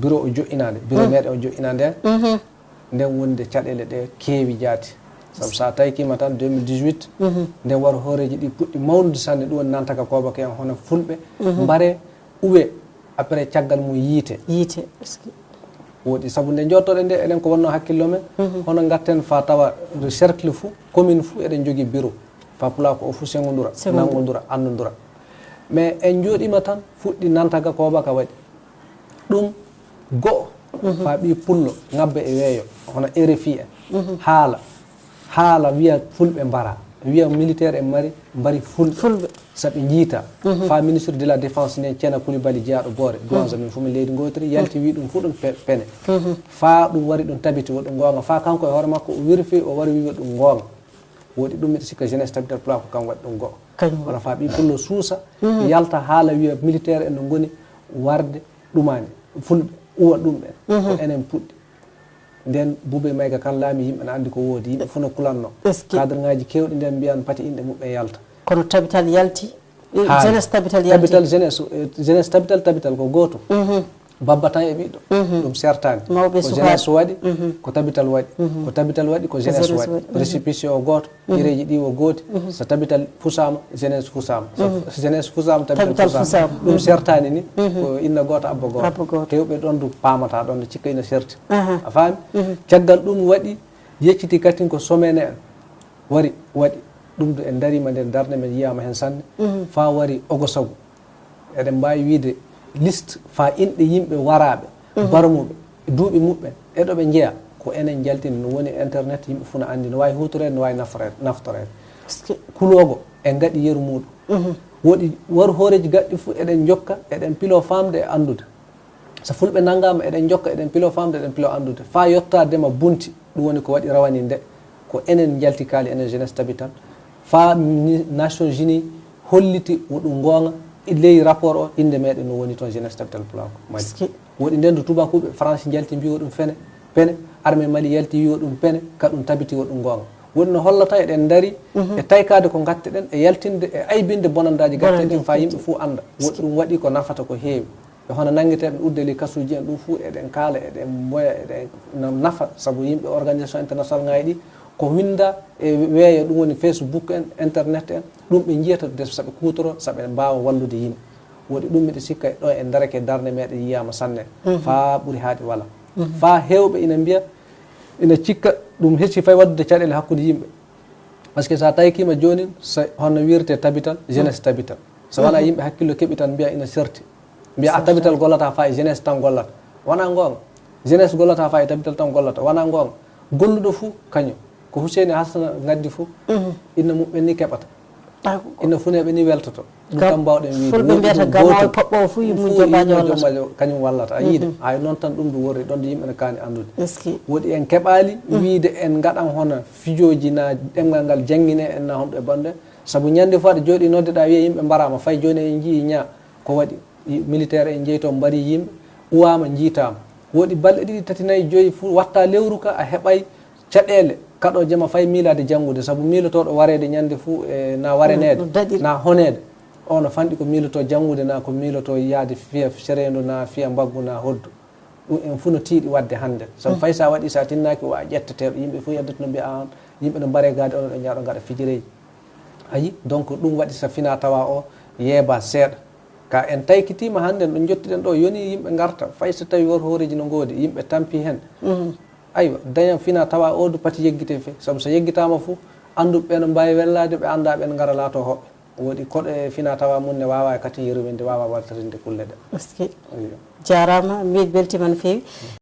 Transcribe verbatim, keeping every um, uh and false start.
Bureau o joɗɗinaande, bureau meɗen o joɗɗinaande, nden wonde caɗeele ɗe keewi jaati. Sabu so a taykima tan deux mille dix-huit, nden waro hooreeji ɗi puɗɗi mawnude sanne, ɗum woni nantaka koobaka en hono fulɓe mbare uwe, après caggal mum yiite. Yiite, est-ce que? Woɗi, sabu nde jottoɗen nde, enen ko wonno hakkillo men, hono ngatten fa tawa cercle fou, commune fou, eɗen jogii bureau. Fa pulako o fou sengondura, sengondura, nangondura, andondura. Mais en jooɗima tan, fuɗɗi nantaka koobaka waɗi. Ɗum go'o, fa ɓi pullo, ngabba e weeyo, hono R F I en. Haala, haala wiya fulɓe mbara, wiya militaire en mari, mbari fulɓe. Fulɓe. Saɓe njiita. Fa ministre de la défense nden, Ceerno Koulibaly jeyaaɗo Boore, duwanza min fof min leydi ngootiri, yalti wi ɗum fof ɗum pe-, pene. Fa ɗum wari ɗum tabiti, wo ɗum goonga. Fa kanko e hoore makko o wirfi, o wari wi wo ɗum goonga. Woɗi ɗum miɗo sikka jeunesse Tabital Pulaaku ko kam waɗi ɗum go'o. Kañum. Wala fa ɓi pullo suusa, yalta haala wiya militaire en no ngoni warde ɗumani. Fulɓe uwa ɗum ɓen. Ko enen puɗɗi. Nden Bouba Maïga kan laami, yimɓe ne anndi ko woodi, yimɓe fof no kulanno. Est-ce que? Cadre ngaji kewɗi nden mbiyan pati inɗe muɓɓen yalta. Kono Tabital yalti, eh, jeunesse Tabital yalti. Tabital jeunesse, eh, jeunesse Tabital, Tabital ko gootum. Babba tan e ɓiɗɗo, ɗum sertaani. Mawɓe e sukaaɓe. Ko jeunesse waɗi, ko Tabital waɗi. Ko Tabital waɗi, ko jeunesse waɗi. Récépissé o gooto, ɗereeji ɗi o gooti. So Tabital fusaama, jeunesse fusaama. So jeunesse fusaama, Tabital fusaama. Ɗum sertaani ni, ko inna gooto, abba gooto. Abba gooto. Heewɓe ɗon du paamata, ɗon no cikka ina serti. A faami? Caggal ɗum waɗi, yecciti katin ko sommet en wari, waɗi. Ɗum du en dariima nder darnde men, yiyaama heen sanne. Faa wari Ogosagu. Eɗen mbaawi wiyde liste faa inɗe yimɓe waraaɓe, barmuɓe, duuɓi muɓɓen, e ɗo ɓe njeyaa. Ko enen njaltini, no woni internet, yimɓe fof no anndi, no waawi huutoreede, no waawi naftoreede, naftoreede. Kuloogo, en ngaɗi yeru muuɗum. Woɗi waru hooreeji gaɗɗi fof, eɗen njokka, eɗen piloo faamde e anndude. So fulɓe nanngaama, eɗen njokka, eɗen piloo faamde, eɗen piloo anndude. Faa yottaade ma bunti, ɗum woni ko waɗi rawani nde. Ko enen njalti kaali, enen jeunesse Tabital. Faa ni-, Nations Unies holliti wo ɗum goonga, e ley rapport o, innde meɗen no woni toon, jeunesse Tabital Pulaaku Mali. Est-ce que? Woɗi nden du tubakuɓe, France njalti mbi wo ɗum fene, pene, armée Mali yalti wi wo ɗum pene, ka ɗum tabiti wo ɗum goonga. Woɗi no hollata eɗen ndari e taykaade ko ngatte ɗen, e yaltinde, e aybinde bonandaaji gatte ɗen, faa yimɓe fof annda. Woɗi ɗum waɗi ko nafata ko heewi. E hono nanngeteeɓe uddeli kasuuji en ɗum fof, eɗen kaala, eɗen mboya, eɗen na-, nafa, sabu yimɓe organisation international ŋaaji ɗi, ko winnda e weeyo, ɗum woni Facebook en, internet en, ɗum ɓe njiyata de saɓe kuutoro, saɓe mbaawa wallude yimɓe. Woɗi ɗum miɗo sikka e ɗo en darake darnde meɗen yiyaama sanne, faa ɓuri haaɗi wala. Faa heewɓe ina mbiya, ina cikka ɗum hecci fay waɗdude caɗeele hakkunde yimɓe. Parce que so a tawkiima joonin, so honno wiyretee Tabital, jeunesse Tabital. So wonaa yimɓe hakkillo keɓi tan mbiya ina serti. Mbiya a Tabital gollata faa e jeunesse tan gollata. Wonaa goonga. Jeunesse gollata faa e Tabital tan gollata. Wonaa goonga. Golluɗo fuu kañum. Ko Huseyni Hassana ngaddi fuu, inna muɓɓen ni keɓata. Inna funeeɓe ni weltoto. Ɗum kam mbaawɗen wiyde. Fulɓe mbiyata gamawo e koɓɓowo fuu yimmo jombaajo wallata. Kañum wallata. A yiide. Hay noon tan ɗum du worri, ɗon du yimɓe ne kaani anndude. Est-ce que? Woɗi en keɓaali wiyde en ngaɗan hono fijooji na ɗemngal ngal janngine en na honɗo e bannde. Sabu ñande fof aɗa jooɗi noddeɗaa wiya yimɓe mbaraama, fay jooni en njii ñaa ko waɗi. Militaire en njeyi toon mbari yimɓe, uwaama, njiitaama. Woɗi balɗe ɗiɗi, tati, nayi, joyi fuu watta lewru ka a heɓay caɗeele kaɗo jema fay miilaade janngude, sabu miilotooɗo wareede ñande fuu e na wareneede, na honeede. O no fanɗi ko miilotoo janngude, na ko miilotoo yahde fiya cereendo, na fiya mbaggu, na hoddu. Ɗum en fuu no tiiɗi waɗde hannde. Sabu fay so a waɗi, so a tinnaaki, o a ƴetteteeɗo. Yimɓe fuu yeddata no mbiya, "Aan, yimɓe no mbare gaade, onon ɗo njaaɗo ngaɗa fijireeji." A yi, donc ɗum waɗi so fina tawa o yeeba seeɗa. Ka en taykitiima hannde, ɗo njottiɗen ɗo, yoni yimɓe ngarta, fay so tawi wor hooreeji no ngoodi, yimɓe tampi heen. Aywa, daña fina tawa o du pati yeggite fe, sabu so yeggitaama fof, annduɓe ɓe no mbaawi wellaade, ɓe annda ɓen ngara laato hoɓɓe. Woɗi koɗo e fina tawa mum ne waawa e katin yerwinde, waawa wartirinde kulle ɗe. Est-ce que? Iyo. Jaaraama, min beltiima no feewi.